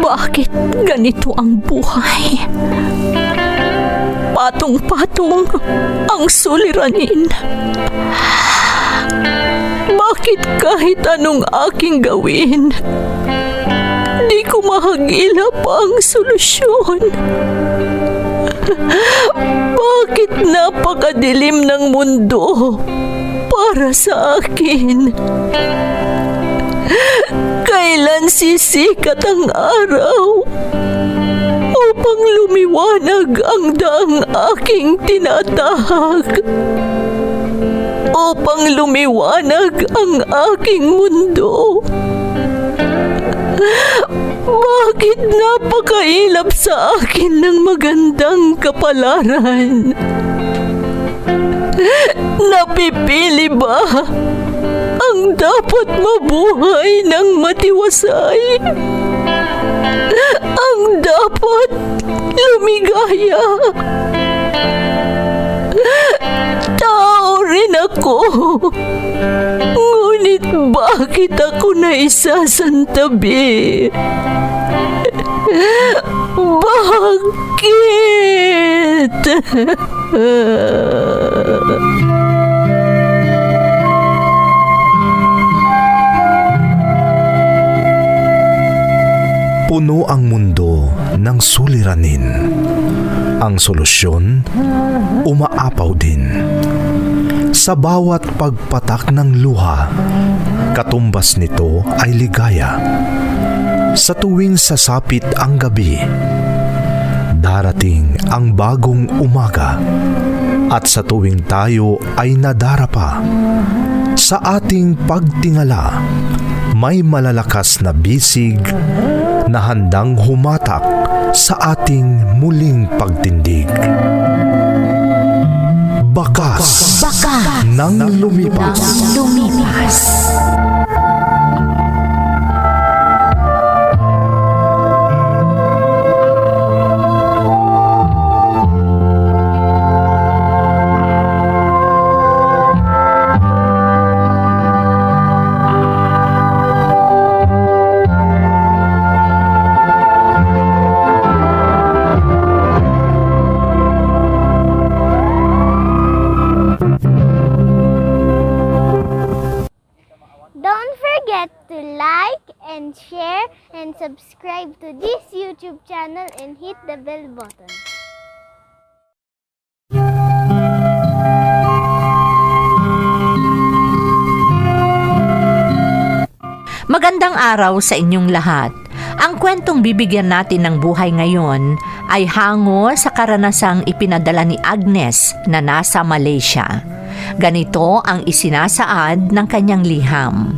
Bakit ganito ang buhay? Patong-patong ang suliranin. Bakit kahit anong aking gawin, di ko mahagilap ang solusyon? Bakit napakadilim ng mundo para sa akin? Kailan sisikat ang araw upang lumiwanag ang daang aking tinatahak? Upang lumiwanag ang aking mundo? Bakit napakailap sa akin ng magandang kapalaran? Napipili ba ang dapat mabuhay ng matiwasay? Ang dapat lumigaya? Tao rin ako. Ngunit bakit ako naisasantabi? Bakit? Puno ang mundo ng suliranin. Ang solusyon, umaapaw din. Sa bawat pagpatak ng luha, katumbas nito ay ligaya. Sa tuwing sasapit ang gabi, darating ang bagong umaga. At sa tuwing tayo ay nadarapa, sa ating pagtingala, may malalakas na bisig na handang humatak sa ating muling pagtindig. Bakas ng lumipas. Don't forget to like and share and subscribe to this YouTube channel and hit the bell button. Magandang araw sa inyong lahat. Ang kwentong bibigyan natin ng buhay ngayon ay hango sa karanasang ipinadala ni Agnes na nasa Malaysia. Ganito ang isinasaad ng kanyang liham.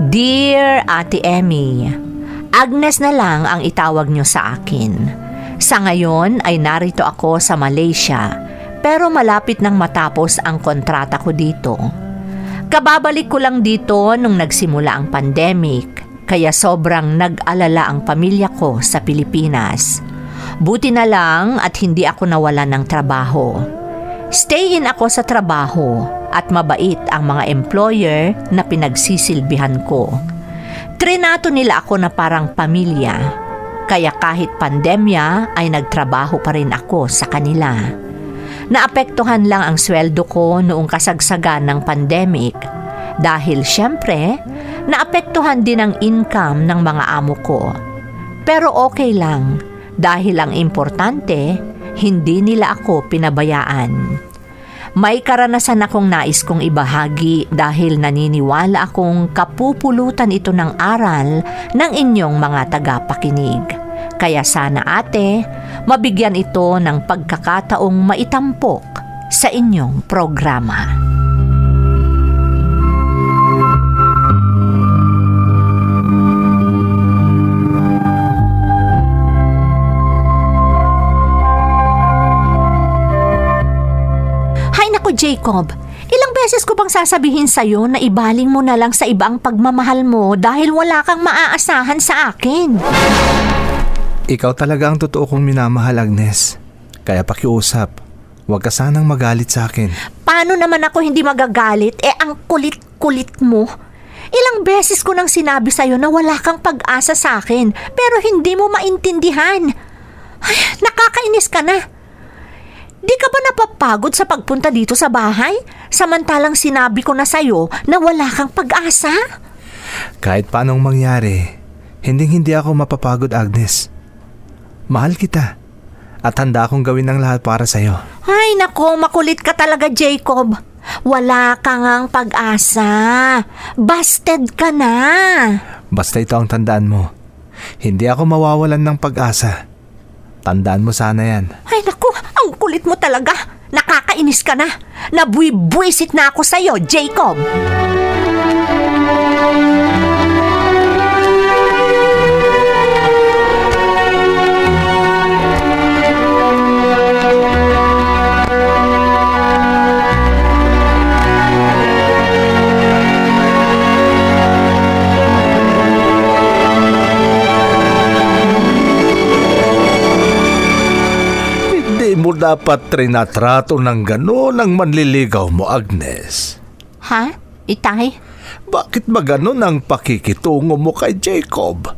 Dear Ate Emmy, Agnes na lang ang itawag niyo sa akin. Sa ngayon ay narito ako sa Malaysia, pero malapit nang matapos ang kontrata ko dito. Kababalik ko lang dito nung nagsimula ang pandemic, kaya sobrang nag-alala ang pamilya ko sa Pilipinas. Buti na lang at hindi ako nawalan ng trabaho. Stay in ako sa trabaho at mabait ang mga employer na pinagsisilbihan ko. Trinato nila ako na parang pamilya, kaya kahit pandemya ay nagtrabaho pa rin ako sa kanila. Naapektuhan lang ang sweldo ko noong kasagsagan ng pandemic dahil syempre, naapektuhan din ang income ng mga amo ko. Pero okay lang dahil ang importante, hindi nila ako pinabayaan. May karanasan akong nais kong ibahagi dahil naniniwala akong kapupulutan ito ng aral ng inyong mga tagapakinig. Kaya sana ate, mabigyan ito ng pagkakataong maitampok sa inyong programa. Hay naku Jacob, ilang beses ko bang sasabihin sa'yo na ibaling mo na lang sa iba ang pagmamahal mo dahil wala kang maaasahan sa akin? Ikaw talaga ang totoo kong minamahal, Agnes. Kaya pakiusap, huwag ka sanang magalit sa akin. Paano naman ako hindi magagalit? Ang kulit-kulit mo. Ilang beses ko nang sinabi sa'yo na wala kang pag-asa sa akin, pero hindi mo maintindihan. Ay, nakakainis ka na. Di ka ba napapagod sa pagpunta dito sa bahay? Samantalang sinabi ko na sa'yo na wala kang pag-asa? Kahit paanong mangyari, hindi ako mapapagod, Agnes. Mahal kita at handa akong gawin ang lahat para sa'yo. Ay nako, makulit ka talaga, Jacob. Wala ka ngang pag-asa. Busted ka na. Basta ito ang tandaan mo. Hindi ako mawawalan ng pag-asa. Tandaan mo sana yan. Ay naku, ang kulit mo talaga. Nakakainis ka na. Nabwibuisit na ako sa'yo, Jacob. Hindi mo dapat trinatrato ng gano'n ang manliligaw mo, Agnes. Ha? Itay? Bakit ba gano'n ang pakikitungo mo kay Jacob?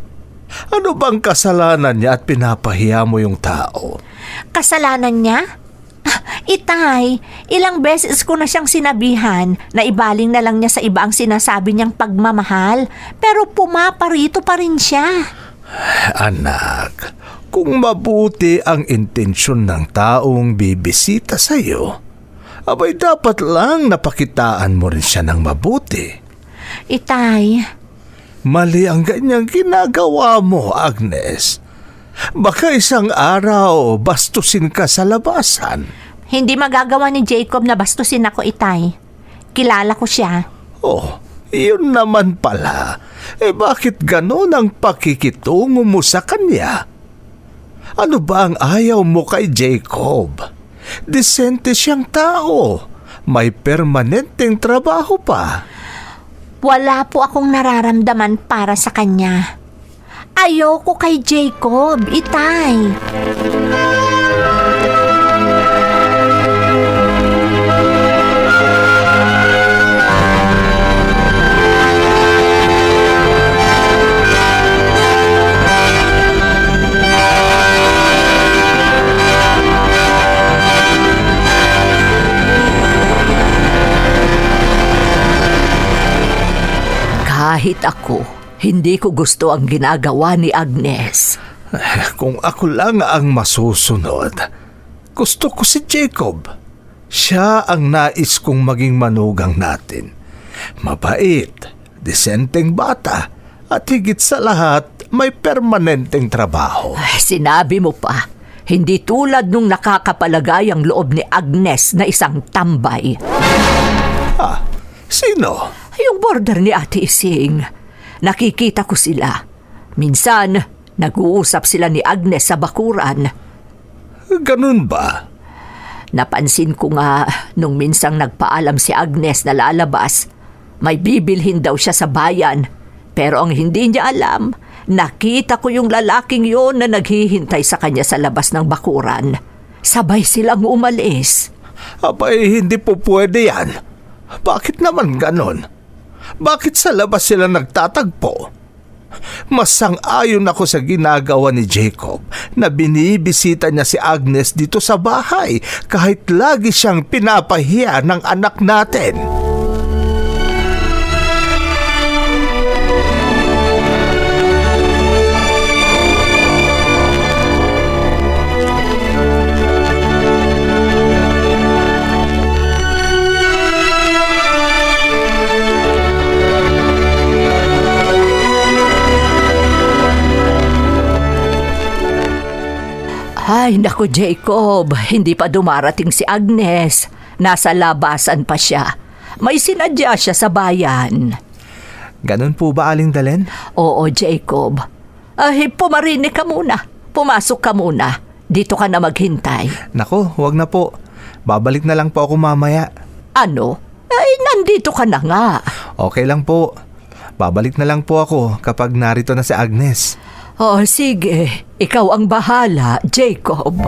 Ano bang kasalanan niya at pinapahiya mo yung tao? Kasalanan niya? Itay, ilang beses ko na siyang sinabihan na ibaling na lang niya sa iba ang sinasabi niyang pagmamahal, pero pumaparito pa rin siya. Anak, kung mabuti ang intensyon ng taong bibisita sa iyo, abay dapat lang napakitaan mo rin siya ng mabuti. Itay, Mali ang ganyang ginagawa mo, Agnes. Baka isang araw bastusin ka sa labasan. hindi magagawa ni Jacob na bastusin ako, Itay. Kilala ko siya. Oh, yun naman pala. Bakit ganon ang pakikitungo mo sa kanya? Ano ba ang ayaw mo kay Jacob? Disente siyang tao. May permanenteng trabaho pa. Wala po akong nararamdaman para sa kanya. Ayoko kay Jacob, Itay. Kahit ako, hindi ko gusto ang ginagawa ni Agnes. Kung ako lang ang masusunod, gusto ko si Jacob. Siya ang nais kong maging manugang natin. Mabait, disenteng bata, at higit sa lahat, may permanenteng trabaho. Ay, sinabi mo pa, hindi tulad nung nakakapalagay ang loob ni Agnes na isang tambay. Sino? Yung border ni Ate Ising. Nakikita ko sila. Minsan, nag-uusap sila ni Agnes sa bakuran. Ganun ba? Napansin ko nga nung minsang nagpaalam si Agnes na lalabas, may bibilhin daw siya sa bayan. Pero ang hindi niya alam, nakita ko yung lalaking yon na naghihintay sa kanya sa labas ng bakuran. Sabay silang umalis. Abay, hindi po pwede yan. Bakit naman ganon? Bakit sa labas sila nagtatagpo? Masang-ayon ako sa ginagawa ni Jacob na binibisita niya si Agnes dito sa bahay kahit lagi siyang pinapahiya ng anak natin. Ay, naku Jacob, hindi pa dumarating si Agnes. Nasa labasan pa siya. May sinadya siya sa bayan. Ganun po ba, Aling Dalen? Oo, Jacob. Ay, pumarinig ka muna. Pumasok ka muna. Dito ka na maghintay. Nako, huwag na po. Babalik na lang po ako mamaya. Ano? Ay, nandito ka na nga. Okay lang po. Babalik na lang po ako kapag narito na si Agnes. Oh, sige. Ikaw ang bahala, Jacob.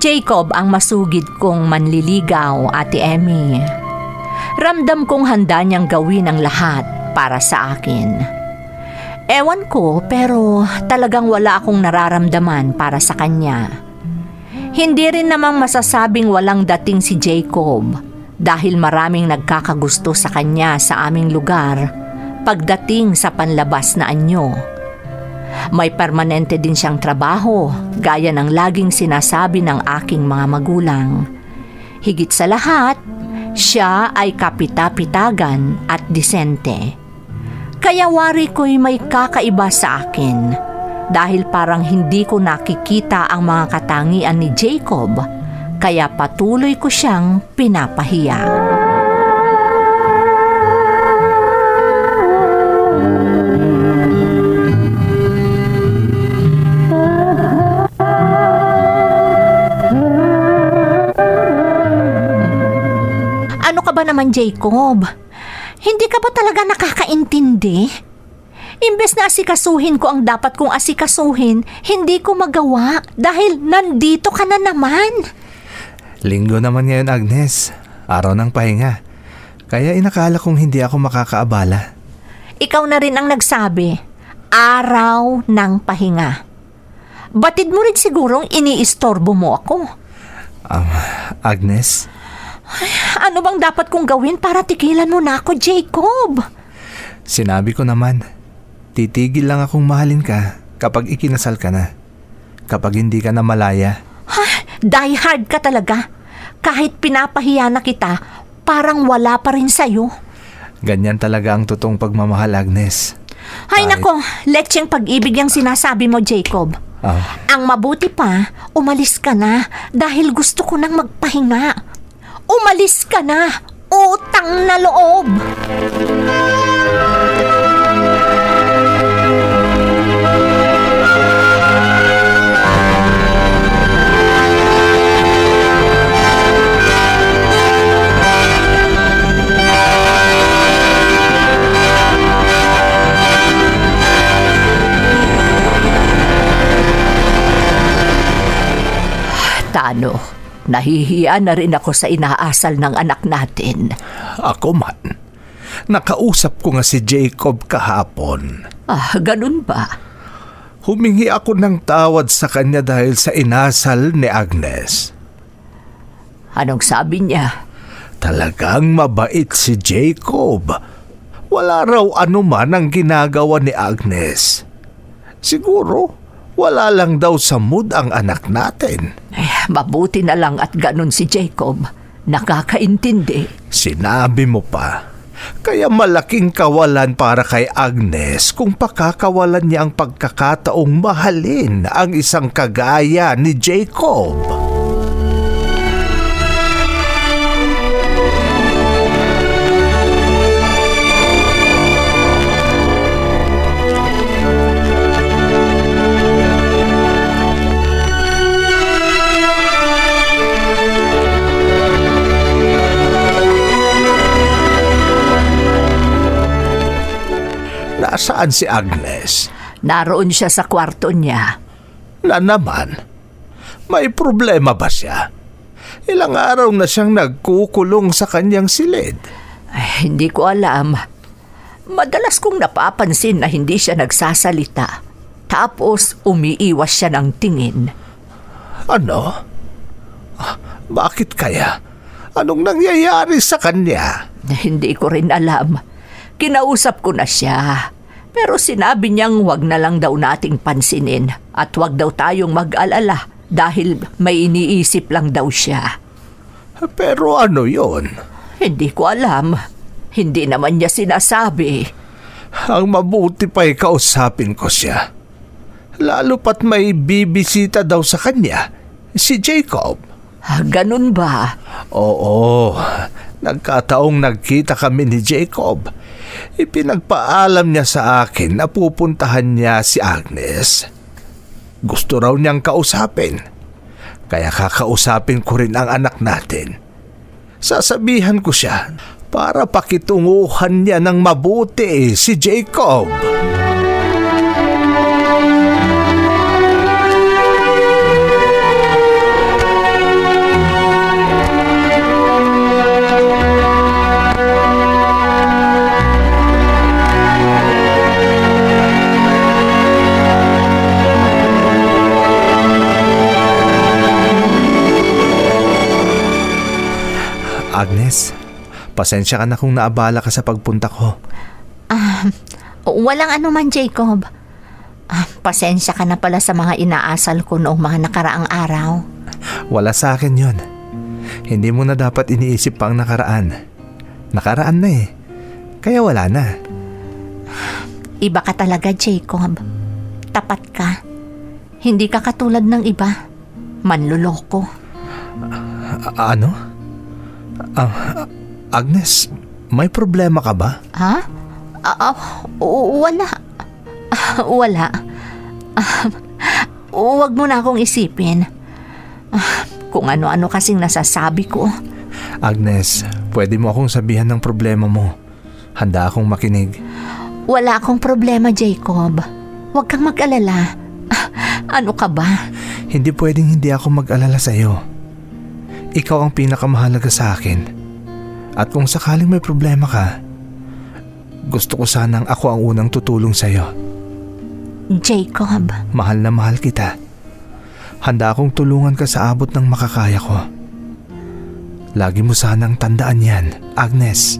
Jacob ang masugid kong manliligaw, Ate Emmy. Ramdam kong handa niyang gawin ang lahat para sa akin. Ewan ko, pero talagang wala akong nararamdaman para sa kanya. Hindi rin namang masasabing walang dating si Jacob dahil maraming nagkakagusto sa kanya sa aming lugar pagdating sa panlabas na anyo. May permanente din siyang trabaho, gaya ng laging sinasabi ng aking mga magulang. Higit sa lahat, siya ay kapita-pitagan at disente. Kaya wari ko'y may kakaiba sa akin dahil parang hindi ko nakikita ang mga katangian ni Jacob, kaya patuloy ko siyang pinapahiya. Ano ka ba naman, Jacob? Hindi ka ba talaga nakakaintindi? Imbes na asikasuhin ko ang dapat kong asikasuhin, hindi ko magawa dahil nandito ka na naman. Linggo naman ngayon, Agnes. Araw ng pahinga. Kaya inakala kong hindi ako makakaabala. Ikaw na rin ang nagsabi, araw ng pahinga. Batid mo rin sigurong iniistorbo mo ako. Agnes? Ano bang dapat kong gawin para tigilan mo na ako, Jacob? Sinabi ko naman, titigil lang akong mahalin ka kapag ikinasal ka na. Kapag hindi ka na malaya. Die hard ka talaga. Kahit pinapahiya na kita, parang wala pa rin sa'yo. Ganyan talaga ang totoong pagmamahal, Agnes. Ay nako, letseng pag-ibig yung sinasabi mo, Jacob. Ang mabuti pa, umalis ka na dahil gusto ko nang magpahinga. Umalis ka na, utang na loob! Tano, nahihiya na rin ako sa inaasal ng anak natin. Ako man. Nakausap ko nga si Jacob kahapon. Ganun ba? Humingi ako ng tawad sa kanya dahil sa inasal ni Agnes. Anong sabi niya? Talagang mabait si Jacob. Wala raw anuman ang ginagawa ni Agnes. Siguro, wala lang daw sa mood ang anak natin. Mabuti na lang at ganun si Jacob. Nakakaintindi. Sinabi mo pa. Kaya malaking kawalan para kay Agnes kung pakakawalan niya ang pagkakataong mahalin ang isang kagaya ni Jacob. Nasaan si Agnes? Naroon siya sa kwarto niya. Na naman? May problema ba siya? Ilang araw na siyang nagkukulong sa kanyang silid. Hindi ko alam. Madalas kong napapansin na hindi siya nagsasalita. Tapos umiiwas siya ng tingin. Ano? Bakit kaya? Anong nangyayari sa kanya? Hindi ko rin alam. Kinausap ko na siya. Pero sinabi niyang wag na lang daw nating pansinin at wag daw tayong mag-alala dahil may iniisip lang daw siya. Pero ano yon? Hindi ko alam. Hindi naman niya sinasabi. Ang mabuti pa'y kausapin ko siya. Lalo pat may bibisita daw sa kanya, si Jacob. Ganun ba? Oo, nagkataong nagkita kami ni Jacob. Ipinagpaalam niya sa akin na pupuntahan niya si Agnes. Gusto raw niyang kausapin. Kaya kakausapin ko rin ang anak natin. Sasabihan ko siya para pakitunguhan niya ng mabuti si Jacob. Agnes, pasensya ka na kung naabala ka sa pagpunta ko. Walang anuman, Jacob. Pasensya ka na pala sa mga inaasal ko noong mga nakaraang araw. Wala sa akin yon. Hindi mo na dapat iniisip pang nakaraan. Nakaraan na eh. Kaya wala na. Iba ka talaga, Jacob. Tapat ka. Hindi ka katulad ng iba. Manluloko. Ano? Agnes, may problema ka ba? Ha? Wala. Wala. Huwag mo na akong isipin. Kung ano-ano kasing nasasabi ko. Agnes, pwede mo akong sabihan ng problema mo. Handa akong makinig. Wala akong problema, Jacob. Huwag kang mag-alala. Ano ka ba? Hindi pwedeng hindi ako mag-alala sa iyo. Ikaw ang pinakamahalaga sa akin. At kung sakaling may problema ka, gusto ko sanang ako ang unang tutulong sa iyo. Jacob. Mahal na mahal kita. Handa akong tulungan ka sa abot ng makakaya ko. Lagi mo sanang tandaan yan, Agnes.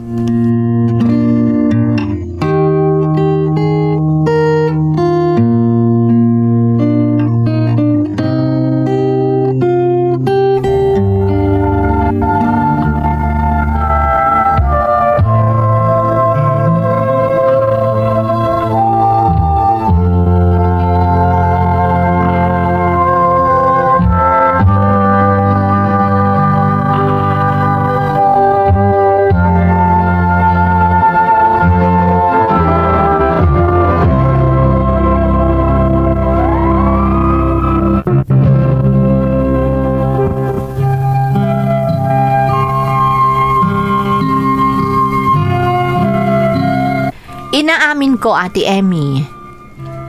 Inaamin ko, Ate Emmy,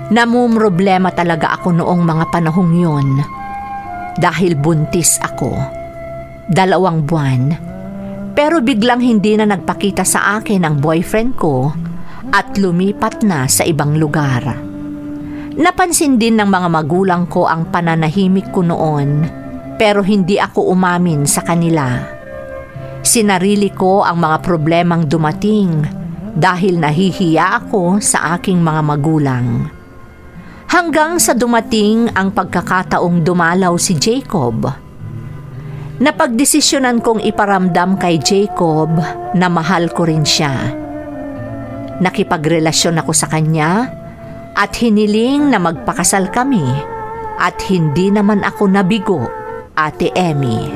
namumroblema talaga ako noong mga panahong yun. Dahil buntis ako. 2 buwan. Pero biglang hindi na nagpakita sa akin ang boyfriend ko at lumipat na sa ibang lugar. Napansin din ng mga magulang ko ang pananahimik ko noon, pero hindi ako umamin sa kanila. Sinarili ko ang mga problemang dumating dahil nahihiya ako sa aking mga magulang. Hanggang sa dumating ang pagkakataong dumalaw si Jacob. Napagdesisyonan kong iparamdam kay Jacob na mahal ko rin siya. Nakipagrelasyon ako sa kanya at hiniling na magpakasal kami at hindi naman ako nabigo, Ate Emmy.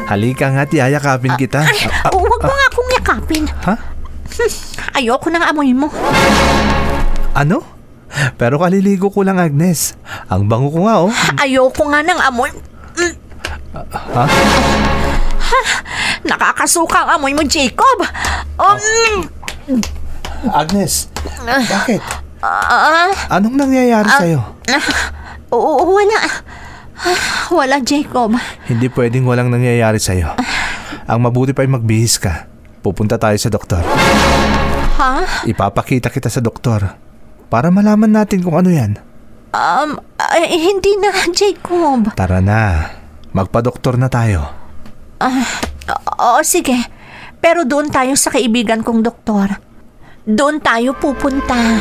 Halika nga't yayakapin kita. Huwag mo nga akong yakapin. Ha? Ayoko nang amoy mo. Ano? Pero kaliligo ko lang, Agnes. Ang bango ko nga, oh. Ayoko nga nang amoy. Ha? Nakakasuka ang amoy mo, Jacob. Agnes, bakit? Anong nangyayari sa'yo? Wala. Wala, Jacob. Hindi pwedeng walang nangyayari sa'yo. Ang mabuti pa'y magbihis ka. Pupunta tayo sa doktor. Ha? Ipapakita kita sa doktor para malaman natin kung ano yan. Hindi na, Jacob. Tara na. Magpa-doktor na tayo. Oo, sige. Pero doon tayo sa kaibigan kong doktor. Doon tayo pupunta.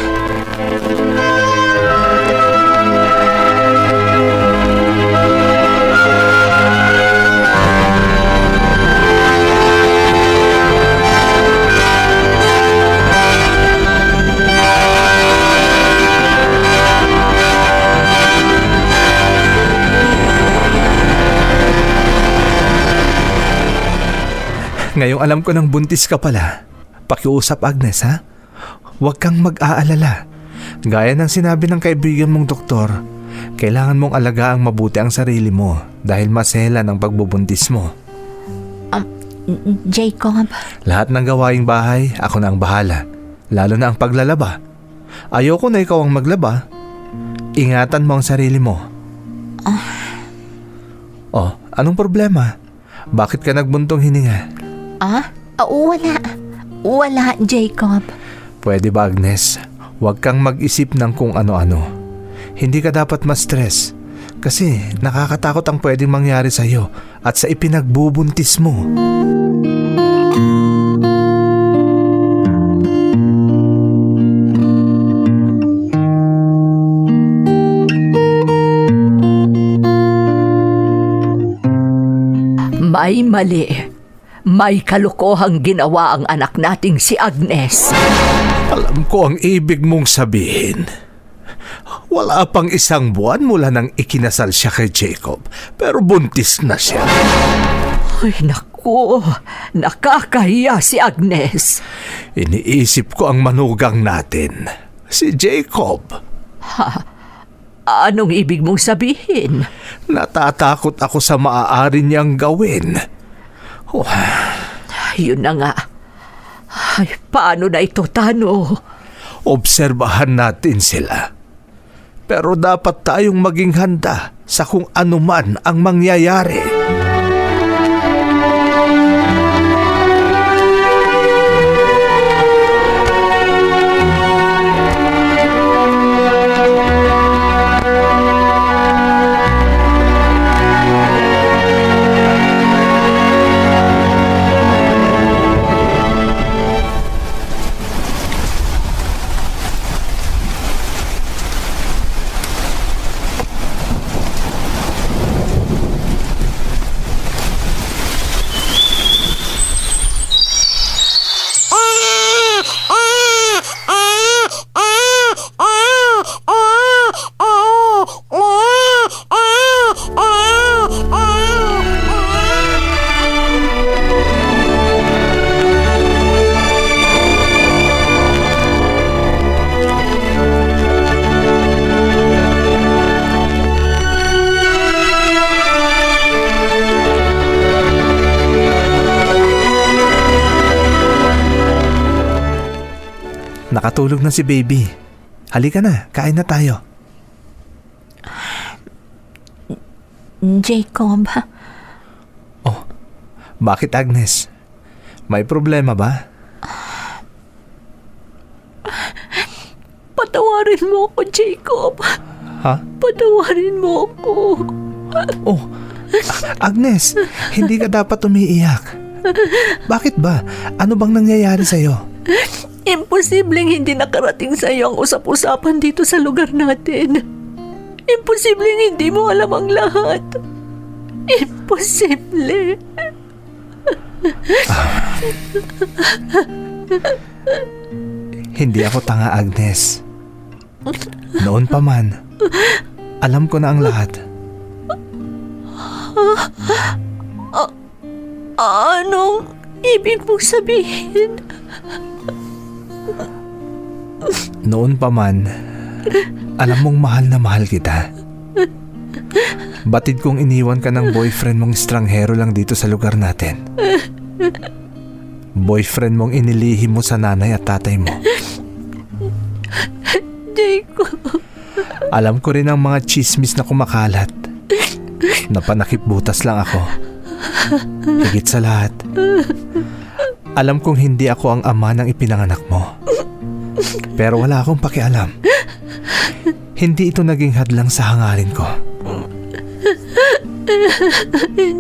Ngayong alam ko ng buntis ka pala. Pakiusap, Agnes, ha? Huwag kang mag-aalala. Gaya ng sinabi ng kaibigan mong doktor, kailangan mong alagaang mabuti ang sarili mo dahil masela ng pagbubuntis mo. Jacob. Lahat ng gawaing bahay, ako na ang bahala. Lalo na ang paglalaba. Ayoko na ikaw ang maglaba. Ingatan mo ang sarili mo. Oh, anong problema? Bakit ka nagbuntong hininga? Wala. Wala, Jacob. Pwede ba, Agnes? Huwag kang mag-isip ng kung ano-ano. Hindi ka dapat ma-stress kasi nakakatakot ang pwedeng mangyari sa'yo at sa ipinagbubuntis mo. May mali. May kalokohang ginawa ang anak nating si Agnes. Alam ko ang ibig mong sabihin. Wala pang 1 buwan mula nang ikinasal siya kay Jacob, pero buntis na siya. Ay, naku. Nakakahiya si Agnes. Iniisip ko ang manugang natin, si Jacob. Anong ibig mong sabihin? Natatakot ako sa maaari niyang gawin. Yun na nga. Ay, paano na ito, Tano? Obserbahan natin sila. Pero dapat tayong maging handa sa kung anuman ang mangyayari. Nakatulog na si baby. Halika na, kain na tayo. Jacob, Bakit, Agnes? May problema ba? patawarin mo ako, Jacob. Ha? Patawarin mo ako. Agnes, hindi ka dapat umiiyak. Bakit ba? Ano bang nangyayari sa'yo? Imposibleng hindi nakarating sa iyo ang usap-usapan dito sa lugar natin. Imposibleng hindi mo alam ang lahat. Imposible. Hindi ako tanga, Agnes. Noon pa man, alam ko na ang lahat. Anong ibig mong sabihin? Noon pa man, alam mong mahal na mahal kita. Batid kong iniwan ka ng boyfriend mong estranghero lang dito sa lugar natin. Boyfriend mong inilihim mo sa nanay at tatay mo. Jacob. Alam ko rin ang mga chismis na kumakalat. Napanakip butas lang ako. Higit sa lahat, alam kong hindi ako ang ama ng ipinanganak mo. Pero wala akong pakialam. Hindi ito naging hadlang sa hangarin ko.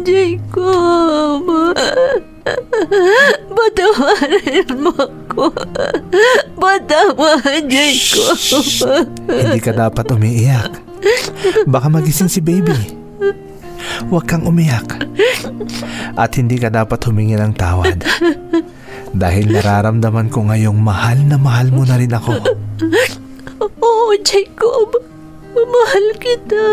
Jacob. Patawarin mo ako. Patawarin, Jacob. Hindi ka dapat umiiyak. Baka magising si baby. Huwag kang umiyak. At hindi ka dapat humingi ng tawad. Dahil nararamdaman ko ngayong mahal na mahal mo na rin ako. Oo, Jacob. Mahal kita.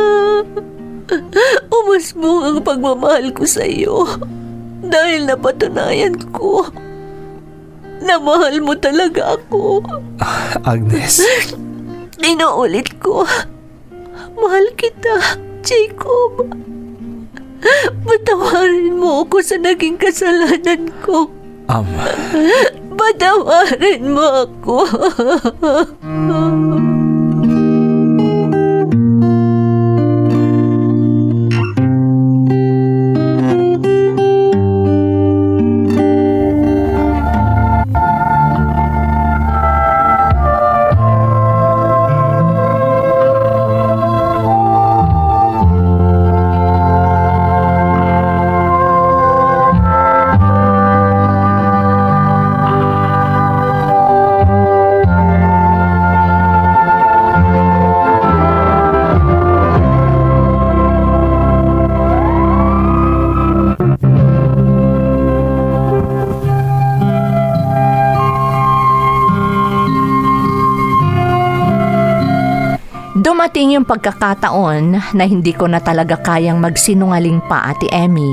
Umasbong ang pagmamahal ko sa iyo. Dahil napatunayan ko na mahal mo talaga ako. Agnes. Inuulit ko. Mahal kita, Jacob. Patawarin mo ako sa naging kasalanan ko. Patawarin mo ako. yung pagkakataon na hindi ko na talaga kayang magsinungaling pa, Ate Emmy,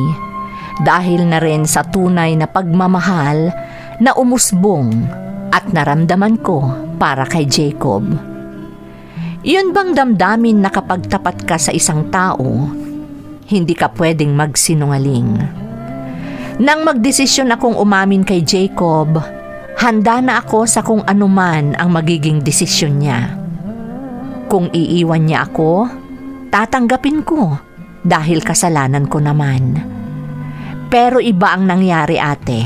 dahil na rin sa tunay na pagmamahal na umusbong at naramdaman ko para kay Jacob. Yun bang damdamin na kapag tapat ka sa isang tao, hindi ka pwedeng magsinungaling? Nang magdesisyon akong umamin kay Jacob, handa na ako sa kung anuman ang magiging desisyon niya. Kung iiwan niya ako, tatanggapin ko dahil kasalanan ko naman. Pero iba ang nangyari, ate.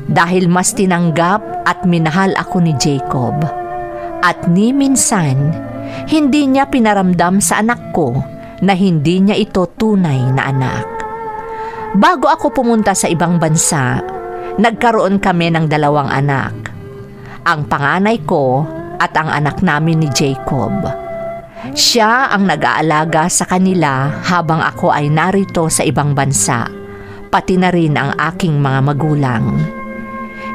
Dahil mas tinanggap at minahal ako ni Jacob. At ni minsan, hindi niya pinaramdam sa anak ko na hindi niya ito tunay na anak. Bago ako pumunta sa ibang bansa, nagkaroon kami ng 2 anak. Ang panganay ko at ang anak namin ni Jacob. Siya ang nag-aalaga sa kanila habang ako ay narito sa ibang bansa, pati na rin ang aking mga magulang.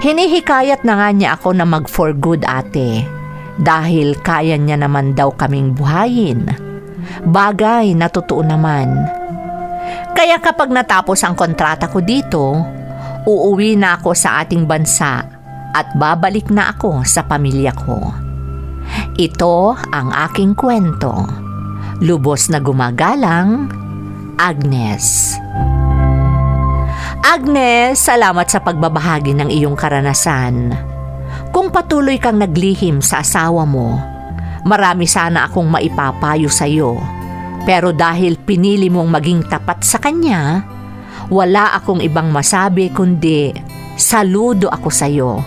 Hinihikayat na nga niya ako na mag-for good, ate, dahil kaya niya naman daw kaming buhayin. Bagay na totoo naman. Kaya kapag natapos ang kontrata ko dito, uuwi na ako sa ating bansa at babalik na ako sa pamilya ko. Ito ang aking kwento. Lubos na gumagalang, Agnes. Agnes, salamat sa pagbabahagi ng iyong karanasan. Kung patuloy kang naglihim sa asawa mo, marami sana akong maipapayo sa iyo. Pero dahil pinili mong maging tapat sa kanya, wala akong ibang masabi kundi saludo ako sa iyo.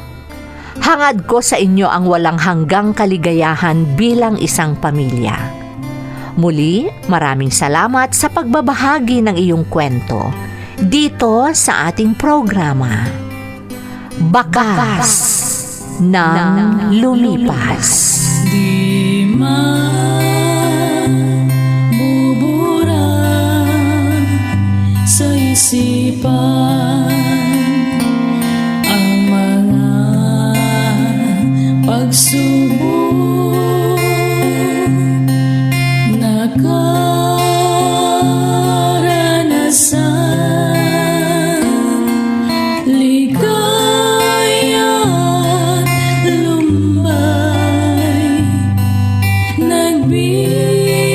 Hangad ko sa inyo ang walang hanggang kaligayahan bilang isang pamilya. Muli, maraming salamat sa pagbabahagi ng iyong kwento dito sa ating programa. Bakas ng Lumipas. Di man bubura sa isipan ang mga pagsubok na karanasan. Ligaya at lumbay nagbibigay